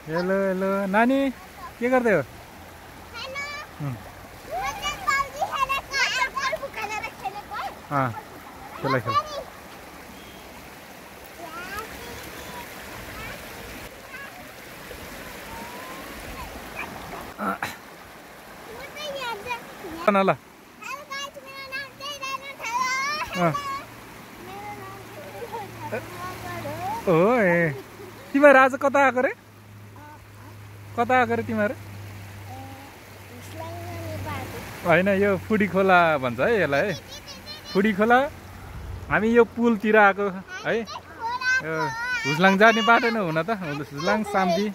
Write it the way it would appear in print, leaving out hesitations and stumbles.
Hello hello नानी के गर्दै हो? खेला खेल ल ओए तिमीहरू आज कता आएको रे? कता आएको रे तिमीहरू? होइन यो फुडी खोला भन्छ है यसलाई है, फुडी खोला। हामी यो पुलतिर आएको है, यो हुस्लाङ जाने बाटो नै हुन त, हुस्लाङ साम्ती।